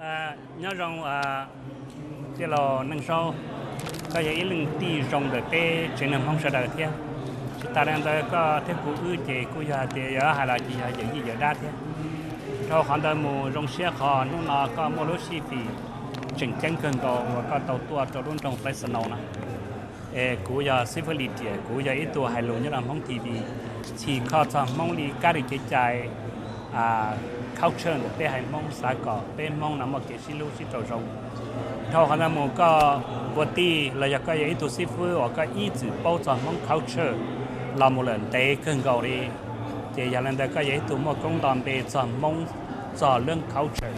Nyob zoo tij laug Neej Saub, koj yog ib leej tij zoo ntawm peb tsev neeg Hmoob sawv daws thiab. Tsis tas li ntawd koj thiab kuv wb ces kuj yog hais tias yog hais los ces yog yawm yij yawm dab thiab. Dhau qhov ntawd mus zoo siab qhov hnub no koj muaj lub sij hawm tseem ceeb kawg nkaus uas koj tau tuaj rau lub nroog Fresno no. Es kuv yog xib fwb Lis Riam, kuv yog ib tug hais lus nyob rau Hmoob T V, txhim kho txog Hmoob li kab li kev cai, culture ntawm peb haiv Hmoob, xav kom peb Hmoob no muaj kev sib hlub sib raug zoo. Dhau qhov ntawd mus koj ua tij los yog koj yog ib tug xib fwb uas koj ib txwm paub txog Hmoob culture los mus lawm ntev kawg nkaus li, ces yog li ntawd koj yog ib tug muaj koob nto npe txog Hmoob, txog lub culture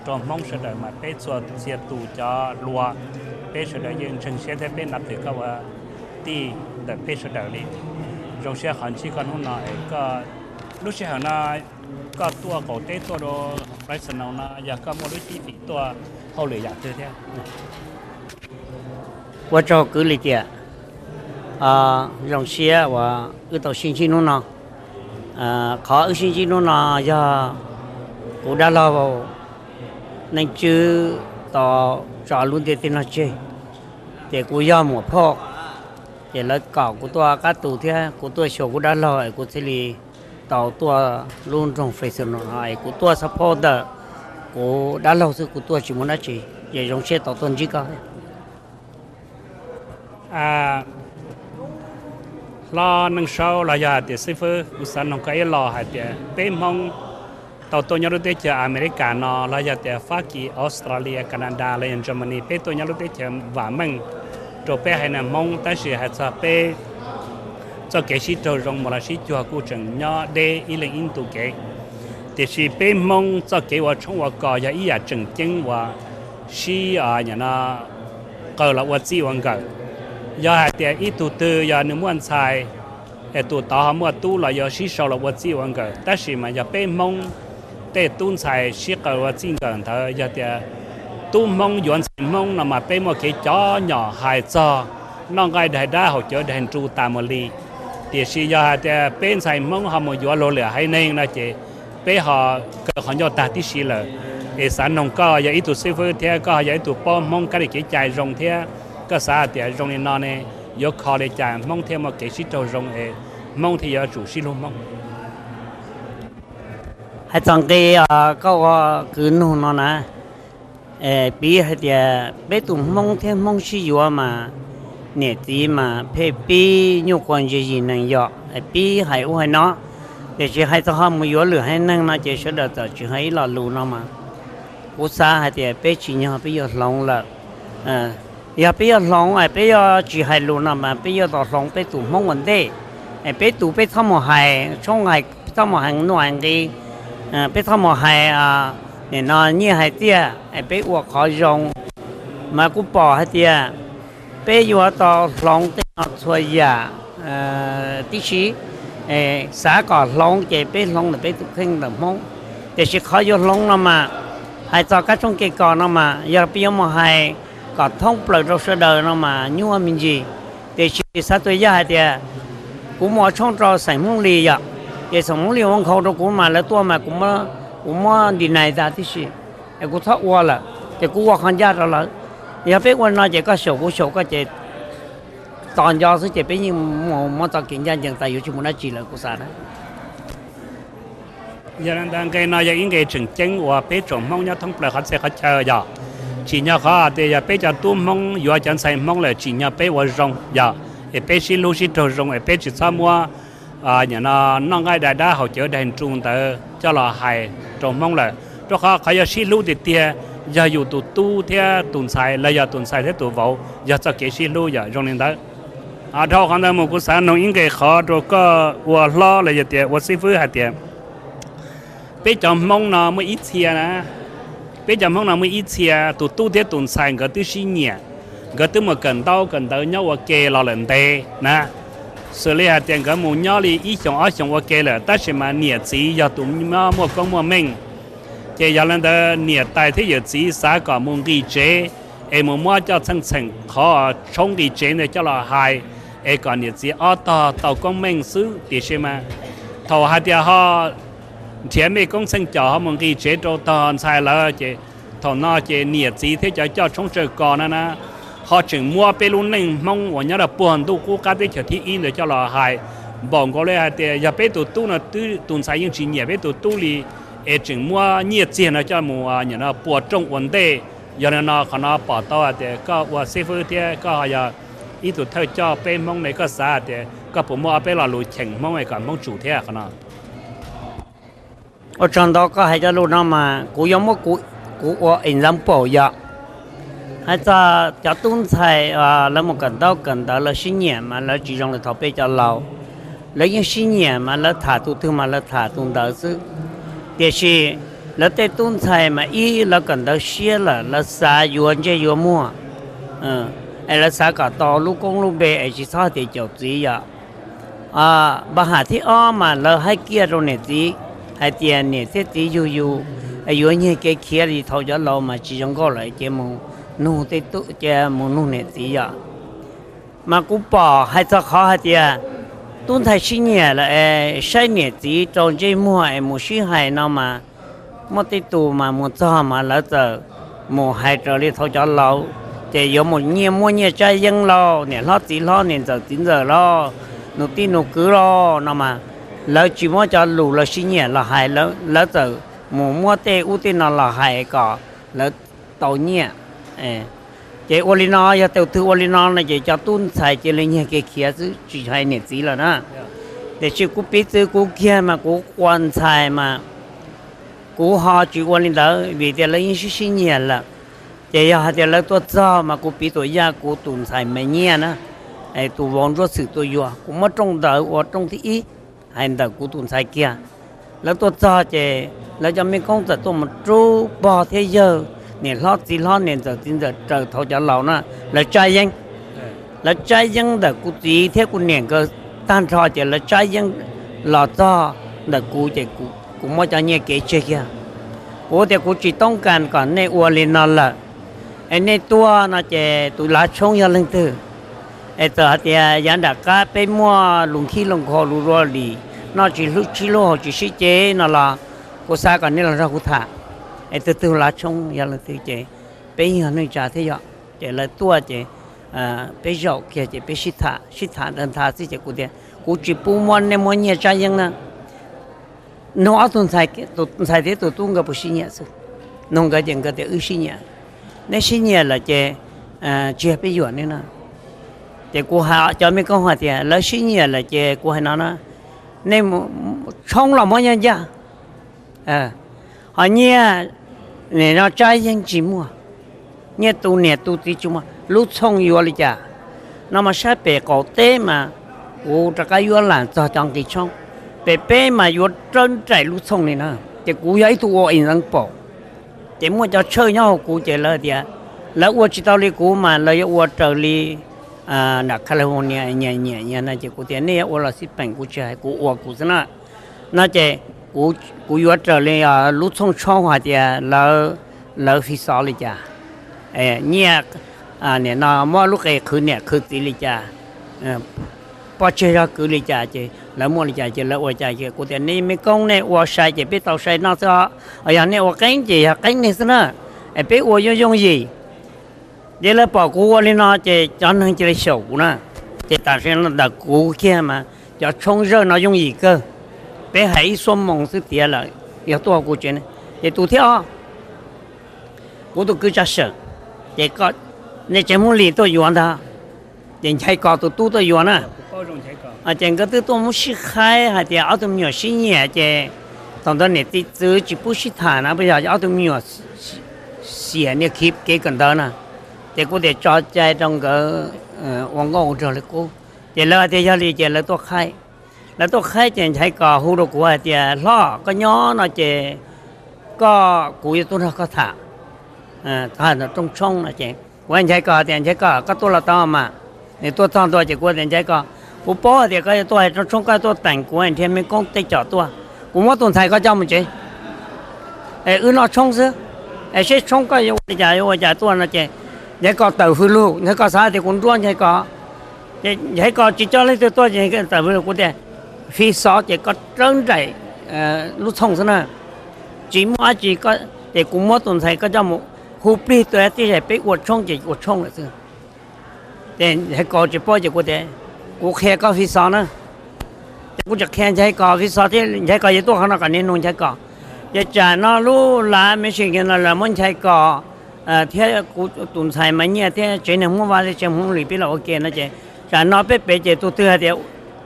rau Hmoob sawv daws mas peb txhua txhia tus cov hluas peb sawv daws yeej ntseeg siab thiab peb nab twm koj ua tij ntawm peb sawv daws li. Zoo siab qhov ntsib koj hnub no es koj lub sij hawm no koj tuaj qaum teb tuaj rau Fresno no yog koj muaj lub cib fim tuaj hauj lwm yam twg thiab? Ua tsaug kwv Lis Riam, zoo siab uas wb tau sib ntsib hnub no. Qhov wb sib ntsib hnub no yog kuv dab laug Neej Tswb tau tso lub ntiaj teb no tseg, ces kuv yog muam phauj, ces lawv kom kuv tuaj qab tu thiab kuv tuaj xyuas kuv dab laug es kuv thiaj li tau tuaj lub nroog Fresno no es kuv tuaj support ntawm kuv dab laug xwb, kuv tuaj tsis muaj dab tsi, ces zoo siab tau tuaj ntsib koj. Hlob Neej Saub los yog hais tias xib fwb, kuv xav noog koj ib los hais tias peb Hmoob tau tuaj nyob lub teb chaws Amelikas no los yog tias Fab Kis, Australia, Canada los yog Germany, peb tuaj nyob lub teb chaws vam meej rau peb haiv neeg Hmoob, tab sis hais txog peb txoj kev sib raug zoo mus los sib cuag kuj tseem nyob deb ib leeg ib ntu kev. Tiam sis peb Hmoob txoj kev ua tshoob ua kos yog ib yam tseem ceeb uas sib, no, qaws los ua txij ua nkawm. Yog hais tias ib tug twg yog nws muaj ntxhais, es tus tod ho muaj tub los yuav sib sau los ua txij ua nkawm, tab sis mas yog peb Hmoob tej tub ntxhais sib qaws ua txij nkawm ntawd yog tias tub Hmoob yuav ntxhais Hmoob no mas peb muaj kev cov nyom hais txog noj nqaij daig dab haus cawv daig nru tas mus li. Tiam sis yog hais tias peb ntxhais Hmoob ho mus yuav luag lwm haiv neeg no ces peb ho kaw qhov ncauj tag tib si lawm. Es xav noog koj yog ib tug xib fwb thiab koj ho yog ib tug paub Hmoob kab li kev cai zoo thiab, koj xav hais tias zoo li no ne yuav kho li cas Hmoob thiaj muaj kev sib raug zoo es Hmoob thiaj yuav tsum sib hlub Hmoob? Hais txog nqe koj ua kwv nug no na, piv hais tias peb tus Hmoob thiab Hmoob sib yuav mas niam txiv mas pheej pib nyuaj quas ntsis yim neeg yom, pib hais ub hais no. Tiam sis hais txog ho mus yuav lwm haiv neeg no ces sawv daws txawm tsis hais ib lo lus no mas kuv xav hais tias peb tsim nyog peb yuav hloov lawm. Yog peb yuav hloov, peb yuav tsis hais lus no mas peb yuav tau hloov peb tus Hmoob ua ntej. Peb tus peb txhob mus hais tshoob hais, txhob mus hais nuj hais nqi, peb txhob mus hais nim no nyiaj hais txiaj, peb ua qhov zoo. Mas kuv pom hais tias peb yuav tau hloov tej no txhua yam tib si. Xav kom hloov ces peb hloov ntawm peb tus kheej ntawm Hmoob. Tiam sis qhov yuav hloov no mas hais txog kab tshoob kev kos no mas yog peb yuav mus hais kom thoob plaws rau sawv daws no mas nyuaj me ntsis. Tiam sis xav tua yaj hais tias kuv mus ua tshoob rau xeem Hmoob Lis yom, ces xeem Hmoob Lis ua nkhaus rau kuv mas lawv tuaj mas kuv muab deny tas tib si, es kuv txhob ua lawm, ces kuv ua qhov ncaj rau lawv. Yog peb ua no ces koj xyaum kuv xyaum koj ces tos nco xwb ces peb yeej muab txoj kev ncaj ncees tas yuav tsis muaj dab tsi lawm kuv xav na. Yog li ntawd nqe no yog ib nqe tseem ceeb uas peb tsoom Hmoob nyob thoob plaws qhov txhia qhov chaw yog, tsim nyog qhov tias yog peb cov tub Hmoob yuav cov ntxhais Hmoob lawm tsim nyog peb ua zoo yog, es peb sib hlub sib raug zoo es peb tsis txhob muab noj nqaij daig dab haus cawv daig nru ntawd coj los hais rau Hmoob lawm. Rau qhov qhov yog sib hlub tiag tiag yog yus tus tub thiab tus ntxhais los yog tus ntxhais thiab tus vauv yog txoj kev sib hlub yog zoo li ntawd. Dhau qhov ntawd mus kuv xav noog ib nqe qhov rau koj ua hlob los yog tias ua xib fwb hais tias peb cov Hmoob no muaj ib txhia na, peb cov Hmoob no muaj ib txhia tus tub thiab tus ntxhais nkawd twb sib nyiam, nkawd twb mus kawm ntaub kawm ntawv nyob ua ke los lawm ntev na. Xws li hais tias nkawd mus nyob li ib xyoos ob xyoos ua ke lawm tab sis mas niam txiv yog tus muaj koob muaj meej. Ces yog li ntawd niam tais thiab yawm txiv xav kom mus nqis tsev es mus muab coj txheej txheem qhov tshoob nqis tsev ntawd coj los hais es kom niam txiv ob tog tau koob meej xwb. Tiam sis mas thaum hais tias ho nrhiav mej koob txheej com ho mus nqis tsev rau tog ntxhais lawm ces Thaum no ces niam txiv thiab cov coj tshoob tsaws kos no na, ho tseem muab peb lub neej Hmoob uas nyob rau puag ntuj qub qab teb chaws thib ib ntawd coj los hais npaum nkaus li hais tias yog peb tus tub no twb tus ntxhais yeej tsis nyiam peb tus tub li, es tseem muab nyiaj txiag no coj mus nim no puas rooj ua ntej. Yog li no qhov no pom tau hais tias koj ua xib fwb thiab koj yog ib tug thawj coj peb Hmoob ne, koj xav hais tias koj puas muaj ob peb lo lus cheem Hmoob es kom Hmoob tsum thiab qhov no? Ua tsaug ntau koj hais cov lus no mas kuv yuav muab kuv ua example yom. Hais txog cov tub ntxhais lawv mus kawm ntaub kawm ntawv lawv sib nyiam mas lawv tsis zoo li thaum peb cov laus. Lawv yeej sib nyiam mas lawv tham tus twg mas lawv tham tus ntawd xwb. Tiam sis lawv tej tub ntxhais mas ib lawv kawm ntawv siab lawm lawv xav yuav ntsej yuav muag, es lawv xav kom tau lub koob lub npe es tsis txhob tias caum txiv yom. Npa ham thib ob mas lawv haib kiag rau niam txiv hais tias niam thiab txiv yug yus yuav nyiag kev khiav li thaum cov laus mas tsis zoo nkauj lawm ces mus nug, mus nug niam txiv yom. Mas kuv pom hais txog qhov hais tias tub ntxhais sib nyiam lawm es saib niam txiv rau ntsej muag es mus sib hais no mas muaj tej tus mas mus txog mas lawv txawm mus hais raws li thaum cov laus, ces yuav mus nyiaj muab nyiaj tsab yeeb lauj, niam hlob txiv hlob niam ntxawm txiv ntxawm lauj, nus tij nus kwv lauj no mas lawv tsis muab cov lus lawv sib nyiam los hais, lawv txawm mus muab tej ub tej no los hais kom lawv tau nyiaj. Ces ua li no yog tus twg ua li no no ces cov tub ntxhais cia li nyiag kev khiav xwb tsis hais niam txiv lawm na. Tiam sis kuv piv txwv kuv kiag mas kuv ua ntxhais mas kuv ho tsis ua li ntawd vim tias lawv yeej sib sib nyiam lawm. Ces yog hais tias lawv tuaj txog mas kuv piv txwv yam kuv tus ntxhais me nyiaj na, tus vauv Ntsuab Xwm tuaj yuav, kuv muab rooj ntawd ua rooj thib ib hais ntawm kuv tus ntxhais kiag. Lawv tuaj txog ces lawv cov mej koob txawm tuaj mus rub pog thiab yawg, niam hlob txiv hlob niam ntxawm txiv ntxawm raws thaum cov laus na, lawv tsab yeeb. Lawv tsab yeeb ntawm kuv txiv thiab kuv niam nkawd tag nrho ces lawv tsab yeeb los txog ntawm kuv ces kuv muab cov nyiaj kev tseg kiag. Kuv tias kuv tsis toob kas kom nej ua li no lawm, es nej tuaj no ces tus lav tshoob yog leej twg? Es txawm hais tias yav nram qab peb muaj lus khib lus nkhaus lus dua li, noj tsis hlub sib hlub haus tsis sib ce no los kuv xav kom nej los nrog kuv tham, es tus twg lav tshoob yog leej twg ces peb yog neej tsa thiab yom. Ces lawv tuaj ces peb zaum kiag ces peb sib tham sib tham ntawd ntha xwb ces kuv tias kuv tsis pub muab nej muab nyiaj tsab yeeb na. Nug ob tug ntxhais thiab tus tub nkawd puas sib nyiam xwb. Nug nkawd ces nkawd tias wb sib nyiam. Neb sib nyiam lawm ces tsis yog peb yuam nej na. Ces kuv hais cov mej koob hais tias lawv sib nyiam lawm ces kuv hais no na, nej tshoob los muab nyiaj ncaj, ho nyiaj no tsab yeeb tsis muaj, nyiaj tu niam tu txiv tsis muaj, lub txhooj yuav li cas? No mas sab pem qaum teb mas kuv rov qab yuav lam txog cov nqi tshoob, pem peb mas yuav rawv nraim lub txhooj li na. Ces kuv yog ib tug ua example, ces muaj cov tshawj nyob hauv kuv ces lawv tias lawv ua tsis tau li kuv mas lawv yuav ua raws li nram California nyiam nyiam no ces kuv tias nej yuav ua los xij peem kuv tsis hais, kuv ua kuv xwb na. No ces kuv yuav raws li lub txhooj tshoob hais tias lawv fi xov li cas, nyiaj, nim no muab lub qe qhwv niam qhwv txiv li cas, poj tseg zog kwv li cas ces lawv muaj li cas ces lawv ua cas ces kuv tias nej mej koob nej ua sai ces peb tau sai noj xwb os, yog nej ua qeeb ces yog qeeb nej xwb na, es peb ua yooj yooj yim. Ces lawv pom kuv ua li no ces cov neeg cia li xyaum kuv na. Ces tam sim no ntawm kuv kiag mas cov tshoob zawj no yooj yim kawg, peb hais ib xuab moos xwb tiav lawm, yog tuaj kuv tsev. Ces tus thib ob, kuv tus kwv Tsav Sawm, ces nej tsev Hmoob Lis tuaj yuav ntag, ces Nchaiv Kos tus tub tuaj yuav na. Ces nkawd twb tuaj muab sib qhaib hais tias ob tug me nyuam sib nyiam ces thaum ntawd niam txiv txwv tsis pub sib tham na, puas yog ob tug me nyuam xiam niaj khiv kev kawm ntawv na. Ces kuv tias tso cai rau nkawd ua nkauj ua nraug li qub. Ces lawv hais tias yog li ces lawv tuaj qhaib. Lawv tuaj qhaib ces Nchaiv Kos hu rau kuv hais tias hlob, koj nyob no ces koj, kuv yuav tuaj nrog koj tham rooj tshoob no ces kuv hais Nchaiv Kos tias Nchaiv Kos, koj tuaj los tau mas. Nws tuaj txog ntua ces kuv tias Nchaiv Kos, kuv paub hais tias koj yuav tuaj hais rooj tshoob, koj tuaj teem kuv nrhiav mej koob tej com tuaj, kuv muab tus ntxhais koj coj mus tsev es wb noj tshoob xwb, es seb tshoob koj yuav ua li cas yuav ua cas tuaj no ces Nchaiv Kos tawm hws lug, Nchaiv Kos xav tias kuv nruab Nchaiv Kos. Ces Nchaiv Kos tsis coj leej twg tuaj ces tawm hws lug, kuv tias fi xov ces koj rawv nraim lub txhooj xwb na, tsis muaj dab tsi, koj Ces kuv muab tus ntxhais koj coj mus hu plig tua tib zais peb ua tshoob ces ua tshoob lawm xwb. Ces Ncaiv Kos tsis paub ces kuv tias, kuv qhia koj fi xos na. Ces kuv tseem qhia Ncaiv Kos fi xos thiab Ncaiv Kos yuav tuaj qhov no kom niaj hnub Ncaiv Kos. Ces tsam no lub lav Michigan no lawv muab Ncaiv Kos thiab kuv tus ntxhais mas nyiaj thiab tsev neeg muab vaj li tsev Hmoob li peb los ua ke no ces tsam no peb pem ces tus twg hais tias,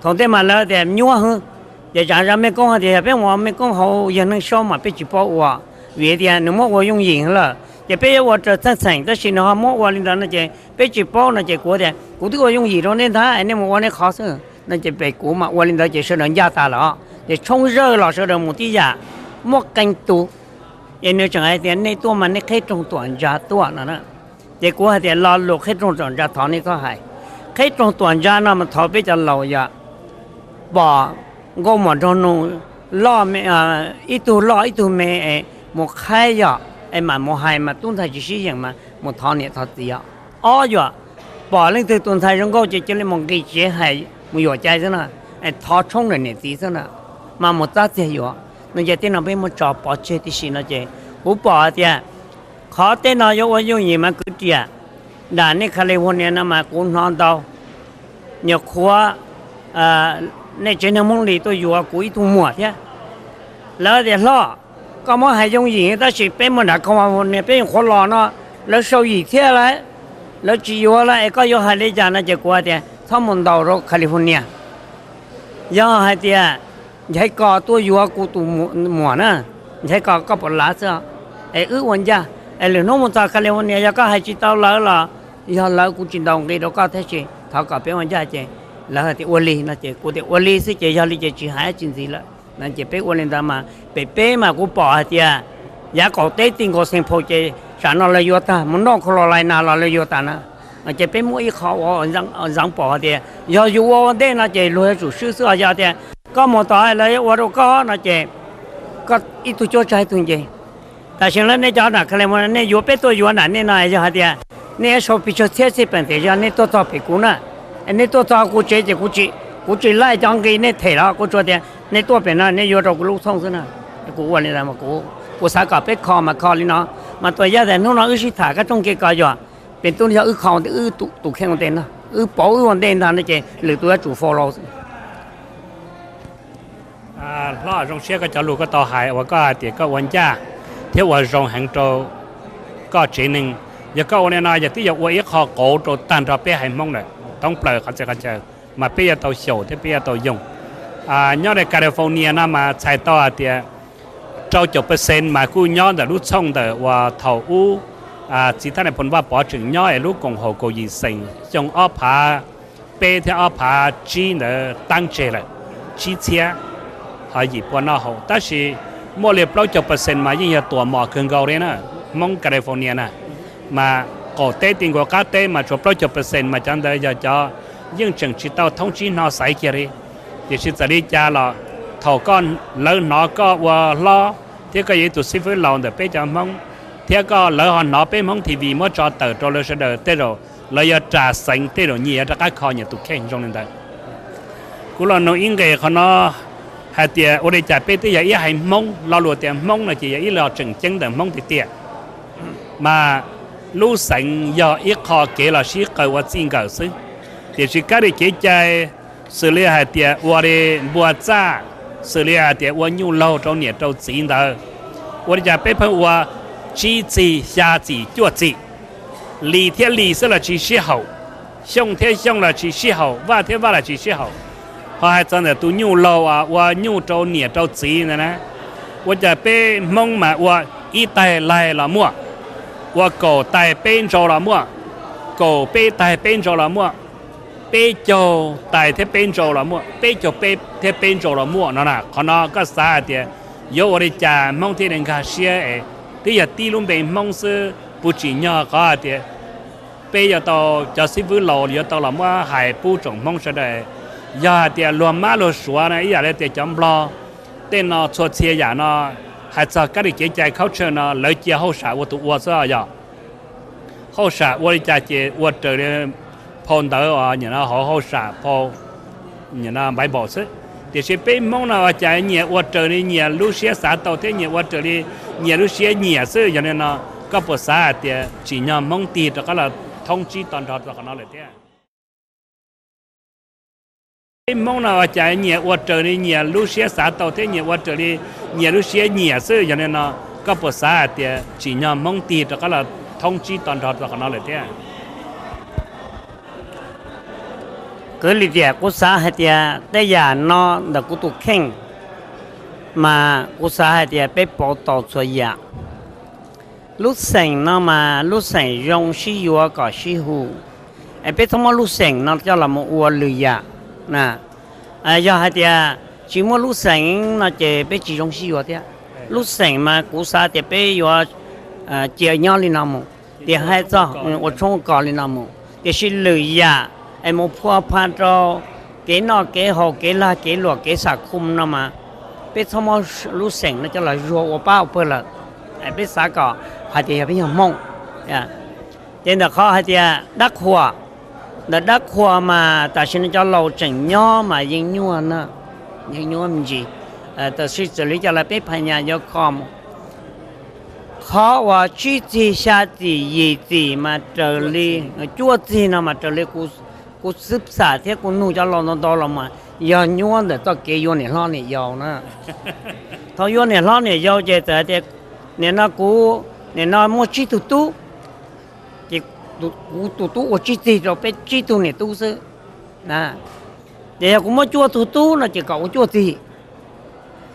thaum ntej mas lawv tias nyuab hwv. Ces tsam zaj mej koob hais tias yog peb mus ua mej koob hauv yawg neej saub mas peb tsis paub ua, vim tias nws muab ua yooj yim lawm ces peb yuav ua raws txheej txheem, tab sis nws ho muab ua li ntawd no ces peb tsis paub no ces kuv tias kuv twb ua yooj yim rau nej ntag, nej mus ua nej qhov xwb no ces pem kuv mas ua li ntawd ces sawv daws ncaj tas lawm. Ces tshoob zawj los sawv daws mus tib yam, muaj qee tus. Ces nws tseem hais tias nej tuaj mas nej qheb rooj tuam ntsa tuaj no na. Ces kuv hais tias lo lus qheb rooj tuam ntsa thov nej txhob hais. Qheb rooj tuam ntsa no mas thov peb cov laus yog pom nkauj muam nraug nus loj, ib tug loj ib tug me es mus qhaib yog es mam mus hais mas tub ntxhais tsis sib yeem mas mus thov niam thov txiv os. Ob yog pom leej twg tus ntxhais zoo nkauj ces cia li mus nqis tsev hais mus yuam cai xwb na, es thov tshoob ntawm niam txiv xwb na, mas mus txab txiag yuav no ces tej no peb muab tso pov tseg tib si no ces kuv pom hais tias qhov tej no yuav ua yooj yim mas kwv riam nram nej California no mas kuv hnov ntau. Nyuam qhuav nej tsev neeg Hmoob Lis tuaj yuav kuv ib tug muam thiab. Lawv tias hlob, koj muab hais yooj yim tab sis peb muaj nram California peb nyuam qhuav los no lawv sau yim thiab lawm, lawv tsis yuav lawm es koj yuav hais li cas no ces kuv hais tias txhob mus ntaus rau California. Yog hais tias Ncaiv Kos tuaj yuav kuv tus muam na, Ncaiv Kos koj pom lav xwb, es wb ua ncaj, es lwm hnub mus txog California yog koj hais tsis tau lawv los yog lawv kuv tsis ntaus nqi rau koj tab sis thov kom peb ua ncaj ces lawv hais tias ua li no ces kuv tias ua li xwb ces yog li ces tsis hais tsis ntxiv lawm no ces peb ua li ntawd mas pem peb mas kuv pom hais tias yav qaum teb ti nkaus Saint Paul ces tsam no lawv yuav tag, mus noj Carolina los lawv yuav tag na. Ces peb muaj ib qho ua ntxeev pom hais tias yog yus ua ua ntej no ces luag yuav tsum swb xwb os. Yog tias koj mus tod lawv yuav ua rau koj no ces koj ib tug cuab tsa ib tug nce. Tam sim no nej cov nram California nej yuav peb tuaj yuav nram nej no yog hais tias nej yuav sau pes tsawg txhiab txij peem tias yog nej tuaj txog pem kuv na, nej tuaj txog kuv tsev ces kuv tsis laij cov nqi nej them los kuv tsuas tias nej tuaj pem no nej yuav rau kuv lub txhooj xwb na. Kuv ua li ntawd, kuv xav kom peb kho mas kho li no, mas tus yaj tas hnub no wb sib tham kab tsooj ke ko yog pem tub yog wb kho wb tus kheej ua ntej no, wb pauv wb ua ntej ntag no ces lwm tus yuav tsum follow xwb. Hlob, zoo siab koj cov lus koj tau hais uas koj hais tias koj ua ncaj thiab ua zoo heev rau koj tsev neeg. Yog koj ua li no yog twb yog ua ib qho qauv rau tag nrho peb haiv Hmoob lawm, thoob plaws qhov txhia qhov chaw, mas peb yuav tau xyaum thiab peb yuav tau yoog. Nyob li California no mas txhais tau hais tias rau caum percent mas kuj nyob ntawm lub txhooj ntawm uas thaum ub txiv Thaj Nais Phoo Vaj Pov tseem nyob es lub koom haum kaum yim xeem xyoo ob phav peb thiab ob phav tsib ntawd taab tseg lawm, tsib txhiab ho yim pua noj haus. Tab sis muaj li plaub caug percent mas yeej yog tuam mom kawg nkaus li na, Hmoob California na, mas qaum teb ti nkaus qab teb mas tshuav plaub caug percent mas cov ntawd yog cov yeej tseem tsis tau thoob tsib hno xaiv kiag li. Tiam sis txawm li cas los thaum koj, lawv hnov koj ua hlob thiab koj yog ib tug xib fwb laus ntawm peb cov Hmoob, thiab koj, lawv ho hnov peb Hmoob T V muab tso tawm rau lawv sawv daws, tej zaum lawv yuav ras xeev, tej zaum nyias yuav rov qab kho nyias tus kheej zoo li ntawd. Kuv los nug ib nqes qhov no hais tias ua li cas peb twb yog ib haiv Hmoob, lo lus tias Hmoob no ces yog ib lo tseem ceeb ntawm Hmoob tiag tiag, mas lub xeev yog ib qho kev los sib qawm ua txij nkawm xwb. Tiam sis kab li kev cai xws li hais tias ua li npua txaj, xws li hais tias ua nyuj laug rau niam rau txiv ntawd, ua li cas peb pheej ua tsib txig, xya txim, cuaj txim, Lis thiab Lis xwb los tsis sib haum, Xyooj thiab Xyooj los tsis sib haum, Vaj thiab Vaj los tsis sib haum. Ho hais txog ntawm tus nyuj laug ua nyuj rau niam rau txiv ntawd na, ua cas peb Hmoob mas ua ib taig laig los muaj, ua kaum taig peb ntsau los muaj, kaum peb taig peb ntsau los muaj, peb caug taig thiab peb ntsau los muaj, peb caug peb thiab peb ntsau los muaj no na. Qhov no koj xav hais tias yuav ua li cas Hmoob thiaj li nkag siab es twb yog tib lub npe Hmoob xwb, puas tsim nyog qhov hais tias peb yuav tau, cov xib fwb laus yuav tau los muab hais pub tsoom Hmoob sawv daws. Yog hais tias luag mab luag suav no ib yam li tias cov Nplog tej no txhua txhia yam no, hais txog kab li kev cai culture no lawv cia hauj sam ua tus ua xwb yog. Hauj sam ua li cas ces ua raws li phau ntawv os, nyiam no hauv hauj sam phau, nyiam no Bible xwb. Tiam sis peb Hmoob no ua cas nyias ua raws li nyias lub siab xav tau thiab nyias ua raws li nyias lub siab nyias xwb. Yog li no, koj puas xav hais tias tsim nyog Hmoob tig rov qab los thoob tsib to nrog rau qhov no lawm thiab? Peb Hmoob no ua cas nyias ua raws li nyias lub siab xav tau thiab nyias ua raws li nyias lub siab nyias xwb. Yog li no, koj puas xav hais tias tsim nyog Hmoob tig rov qab los thoob tsib to nrog rau qhov no lawm thiab? Kwv Lis Tiam, kuv xav hais tias tej yam no ntawm kuv tus kheej, mas kuv xav hais tias peb pauv tau txhua yam. Lub xeem no mas lub xeem zoo sib yuav kom sib hu, es peb txhob muab lub xeem no coj los mus ua lwm yam na. Yog hais tias tsis muaj lub xeem no ces peb tsis zoo sib yuav thiab. Lub xeem mas kuv xav tias peb yuav cia nyob li no mus, tias hais txog ua tshoob kos li no mus, tiam sis lwm yam es mus phua pha rau kev noj kev haus, kev lag kev luam, kev xam khum no mas peb txhob muab lub xeem no coj los zuag ua pab ua pawg lawm. Peb xav kom hais tias yog peb yog Hmoob. Ces ntawm qhov hais tias dab qhuas, ntawm dab qhuas mas tam sim no cov laus tseem nyob mas yeej nyuaj na, yeej nyuaj me ntsis. Tab sis txawm li cas los peb phas nyas yuav kho mus. Qhov uas tsib txig, xya txim, yim txim mas raws li, cuaj txig no mas raws li kuv xub xam thiab kuv nug cov laus ntau ntau los mas yog nyuaj ntawm txoj kev yuav niam hlob niam yau na. Thaum yuav niam hlob niam yau ces txawm tias nim no kuv, nim no muaj tsib tug tub, ces kuv tus tub ua tsib txig rau peb tsib tug niam tub xwb. Ces yog kuv muab cuaj tug tub no ces kom ua cuaj txig,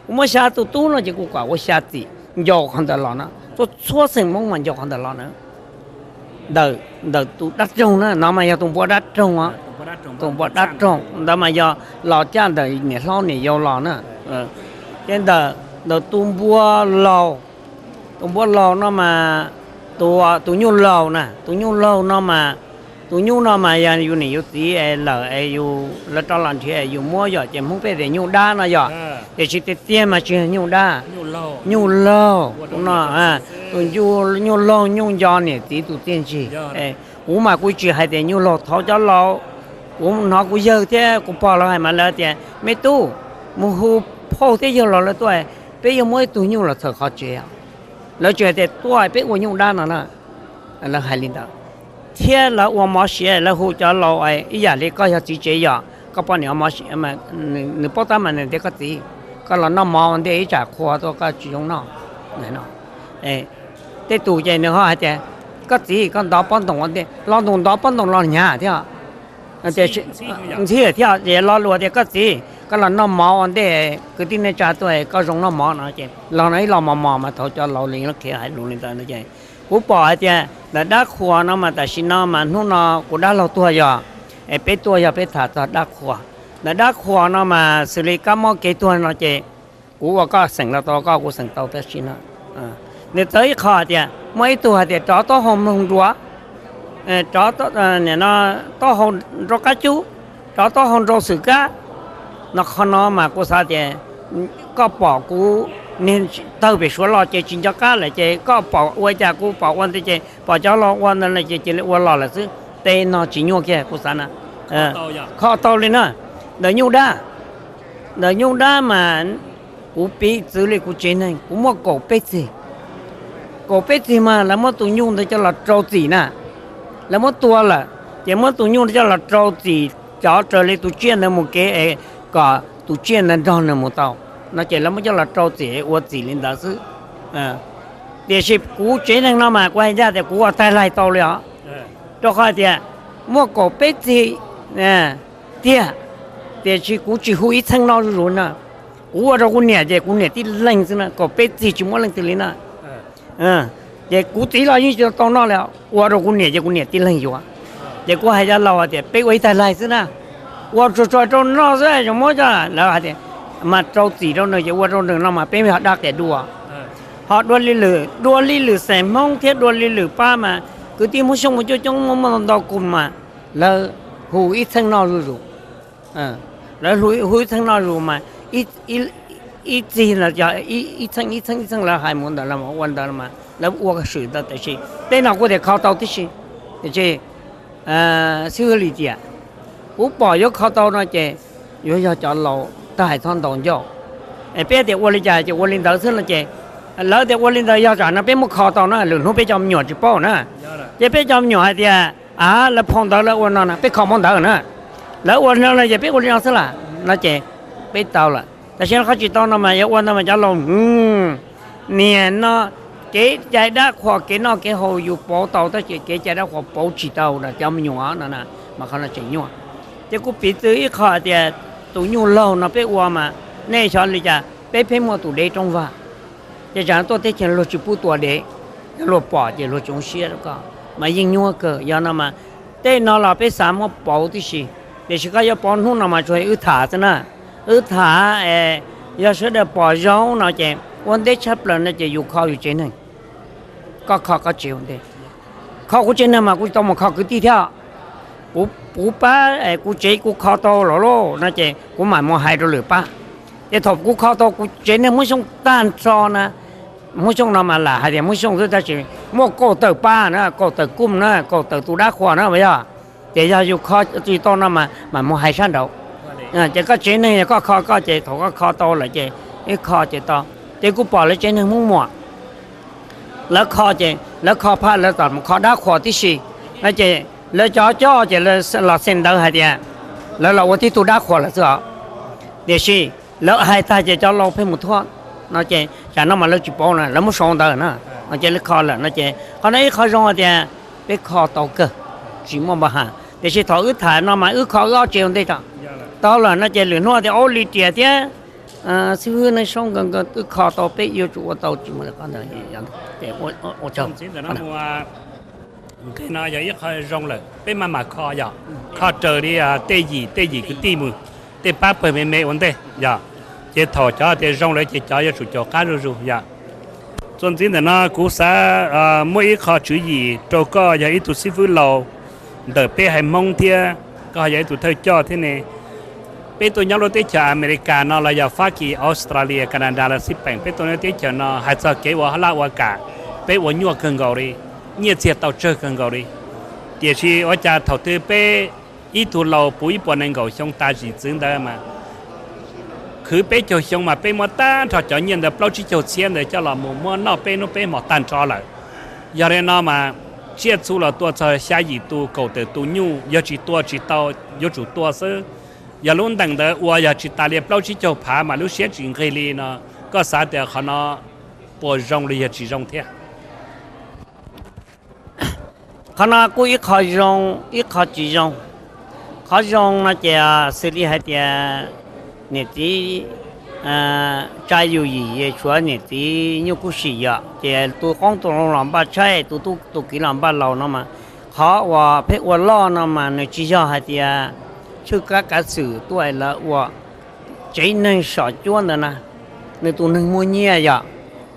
kuv muab xya tus tub no ces kuv kom ua xya txim. Nco qhov ntawd los no, txhua txhua xeem Hmoob mas nco qhov ntawd los na. Ntawm tus dab roog na, no mas yog tus npua dab roog, tus npua dab roog ntawd mas yog los caj ntawm niam hlob niam yau los na. Ces ntawm, ntawm tus npua laus, tus npua laus no mas, tus, tus nyuj laug na, tus nyuj laug no mas, tus nyuj no mas yog yus niam yus txiv es lawm es yus, lawv rov los nrhiav es yus muab yom, ces Hmoob peb tias nyuj dab no yom. Tiam sis tiag tiag mas tsis yog nyuj dab, nyuj laug no, tus nyuj laug nyuj nco niam txiv tus txiaj ntsig. Kuv mas kuv tsis hais tias nyuj laug, thaum cov laus, kuv hnov kuv yawg thiab kuv pog lawv hais mas lawv tias me tub, mus hu phauj thiab yawg laus lawv tuaj, peb yuav muab ib tug nyuj los txhawm qhov tsev. Lawv tsis hais tias tuaj peb ua nyuj dab no na. Lawv hais li ntawd, thiab lawv ua mov siav, lawv hu cov laus ib yam li koj yog txiv tsev yom, koj poj niam, nws paub tab mas nws tias koj txiv, koj los noj mov ua ntej ib tsam qhua tuaj koj tsis zoo noj. Tej tus ces nws ho hais tias koj txiv koj ntov pob ntoos ua ntej, lo ntus ntov pob ntoos los hnyav thiab. Ntxhib thiab ces lo lus tias koj txiv koj los noj mov ua ntej kwv tij neej tsa tuaj koj zoo noj mov no ces los no ib lo mos mos mas thaum cov laus li lub khiav hais lus li ntawd no ces kuv pom hais tias ntawm dab qhuas no mas tam sim no mas hnub no kuv dab laug tuag yog, es peb tuaj yog peb tham txog dab qhuas. Ntawm dab qhuas no mas xws li kab mob kev tuag no ces kuv ua koj xeem los tau, koj kuv xeem tau tab sis no nws txawv ib qho hais tias muaj ib tug hais tias rov taub hau mloog nruas, rov, nim no taub hau nrau qab cub, rov taub hau nrau xwm kab. No qhov no mas kuv xav tias koj pom kuv niag tawg pem Suav los ces tsis nco qab lawm ces koj pom ua cas kuv pom ua ntej ces pom cov laus ua ntawd lawm ces cia li ua los lawm xwb. Tej no tsis nyuaj kiag kuv xav na. Kho tau li na. Ntawm nyuj dab, ntawm nyuj dab mas kuv piv txwv li kuv tsev neeg kuv muaj kaum peb txig. Kaum peb txig mas lawv muab tus nyuj ntawd coj los rau txim na. Lawv muab tua lawm ces muab tus nyuj ntawd coj los rau txim, cov raws li tus tsiaj ntawd mus kev es kom tus tsiaj ntawd nrog nws mus tau. No ces lawv muab coj los rau txim ua txim li ntawd xwb. Tiam sis kuv tsev neeg no mas kuv hais ncaj tias kuv ua tag laig tau li os. Rau qhov tias muaj kaum peb txig tiag, tiam sis kuv tsis hu ib txheej noj zuj zus na. Kuv ua rau kuv niam ces kuv niam tib leeg xwb na, kaum peb txig tsis muaj leej twg li na. Ces kuv txiv los yeej tsis tau noj li, ua rau kuv niam ces kuv niam tib leeg yuav. Ces kuv hais cov laus tias peb ua ib tag laig xwb na, ua tsuag tsuag rau noj xwb, zoo muab coj lawv hais tias mas rau txim rau nws ces ua rau nws no mas peb ho dab qias dua. Ho dua li lwm, dua li lwm xeem Hmoob thiab dua li lwm pab mas kwv tij Hmoob Xyooj mus cuaj coob muaj muaj ntau ntau kus mas lawv hu ib txheej noj zuj zus. Lawv hu ib txheej noj zus mas ib txig los yog ib txheej ib txheej ib txheej lawv hais mus ntawd los ua ntawd mas lawv ua swm ntawd tiam sis tej no kuv tias kho tau tib si. Tiam sis xib hwb Lis Tiam, kuv pom yuav kho tau no ces yuav yog cov laus tag hais txhob ntaus ncauj. Es peb tias ua li cas ces ua li ntawd xwb no ces Lawv tias ua li ntawd yog tsam no peb muab kho tau na, lwm hnub peb cov me nyuam tsis paub na. Ces peb cov me nyuam hais tias, a, lawv phau ntawv lawv ua no na, peb kho muab ntawv na. Lawv ua no no ces peb ua li no xwb las no ces peb tau lawm. Tam sim no qhov tsis tau no mas yog ua ntawd mas cov laus, niag no kev cai dab qhuas kev noj kev haus yus pauv tau tab sis kev cai dab qhuas pauv tsis tau cov me nyuam no na, mas qhov no tseem nyuaj. Ces kuv piv txwv ib qho tias tus nyuj laug no peb ua mas nej xyov li cas peb pheej muaj tus dev rooj vag. Ces tsam tuaj teb chaws luag tsis pub tua dev, yog luag pom ces luag tsis zoo siab rau koj mas yeej nyuaj kawg. Yog no mas tej no los peb xav muab pauv tib si, tiam sis koj yuav pauv hnub no mas tsuas wb tham xwb na. Wb tham, yog sawv daws pom zoo no ces ua ntej tshaj plaws no ces yus kho yus tsev neeg, koj kho koj tsev ua ntej. Kho kuv tsev neeg mas kuv tsis tau mus kho kwv tij thiab. Kuv, kuv pab kuv tsev kuv kho tau los lauj no ces kuv mam mus hais rau lwm pab. Ces thaum kuv kho tau kuv tsev neeg Hmoob Xyooj tag nrho na, Hmoob Xyooj no mas lam hais tias Hmoob Xyooj xwb tab sis muaj kaum tawm pab na, kaum tawm kuj na, kaum tawm tus dab qhuas na yog. Ces yog yus kho tsis tau no mas mam mus hais sab nraud. Ces koj tsev neeg yog koj kho koj ces thaum koj kho tau lawm ces wb kho ces tau. Ces kuv pom lawv tsev neeg Hmoob Muas, lawv kho ces lawv kho phaj lawv txawm mus kho dab qhuas tib si no ces lawv cov coj ces lawv los xeem ntawv hais tias lawv los ua tib tug dab qhuas lawm xwb os. Tiam sis lawv hais tag ces cov laus pheej mus thuam no ces tsam no mas lawv tsis paub na, lawv muab sau ntawv na, no ces lawv kho lawm no ces qhov no ib qho zoo hais tias peb kho tau kawg, tsis muaj npa has. Tiam sis thaum wb tham no mas wb kho wb ob tsev ua ntej tso tau lawm no ces lwm hnub tias ua li riam thiab xib hwb Neej Soob nkawd wb kho tau peb yuav tsum ua tau tsis muaj li qhov ntawd. Ces ua tsaug. Nqe no yog ib qho zoo lawm peb maj mam kho yog kho raws li tej yim tej yim kwv tij mus, tej pab pawg me me ua ntej yog. Ces thaum cov tias zoo lawm ces cov yuav tsum caum qab zuj zus yog. Txuas ntxiv ntawm no kuv xav muaj ib qho tswv yim rau koj yog ib tug xib fwb laus ntawm peb haiv Hmoob thiab koj yog ib tug thawj coj thiab ne. Peb tuaj nyob lub teb chaws Amelikas no los yog Fab Kis, Australia, Canada los xij peem, peb tuaj nyob teb chaws no hais txog kev ua laj ua kam, peb ua nyuaj kawg nkaus li, nyiaj txiag tau tsawg kawg nkaus li. Tiam sis ua cas thaum twg peb ib tug laus puv ib puas nees nkaum xyoo tas zim txwv ntawd mas khwv peb caug xyoo mas peb muab tag nrho cov nyiaj ntawd plaub tsib caug txhiab ntawd coj los mus muab noj peb hnub peb hmo tag nrho lawm. Yog li no mas tsiaj txhu los tua txog xya yim tus kaum tawm tus nyuj, yog tsis tua tsis tau, yuav tsum tua xwb. Yog lub ntees ntawd ua yog tsis tas li plaub tsib caug phav mas lub siab tsis nqig li no, koj xav tias qhov no puas zoo li yog tsis zoo thiab? Qhov no kuj ib qho zoo ib qho tsis zoo. Qhov zoo no ces xws li hais tias niam txiv tsa yus yim, tshuav niam txiv nyuj kub sim yom, ces tus qoob tus loo los npaj tshaib, tus tub tus kiv los npaj laus no mas, qhov uas pheej ua loj no mas nws tsis yog hais tias tshwj kab kav xwm tuaj lawv ua. Tsev neeg Suav cuab ntawd na, nws tus neeg muaj nyiaj yom,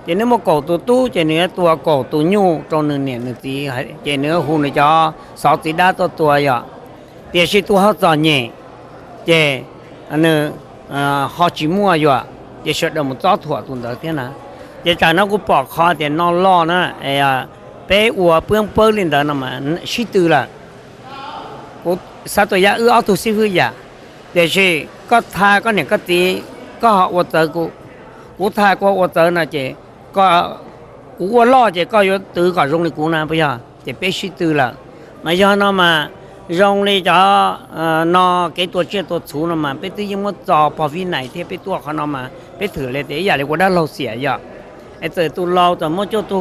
ces nws muaj kaum tus tub ces nws yuav tua kaum tus nyuj rau nws niam nws txiv, ces nws hu nws cov xov txiv dab tuaj tua yom. Tiam sis tus ho txom nyem ces nws ho tsis muaj yom, ces sawv daws mus txob thuam tus ntawd thiab na. Ces tsam no kuv pom qhov tias no loj na, peb ua peb pawg li ntawd no mas sib tw lawm. Kuv xav tua yam wb ob tug xib fwb yam, tiam sis koj tha koj niam koj txiv, koj ho ua txawv kuv, kuv tha kuv ho ua txawv no ces kuv ua loj ces koj yuav twv kom zoo li kuv na puas yog? Ces peb sib tw lawm. Mas yog no mas zoo li cov no kev tua tsiaj tua txhu no mas peb twb yeej muab txo pog vib nais thiab peb tuaj qhov no mas peb thwm li tias ib yam li ua dab laug xiam yom. Es txawm tus laus txawm muaj cuaj tug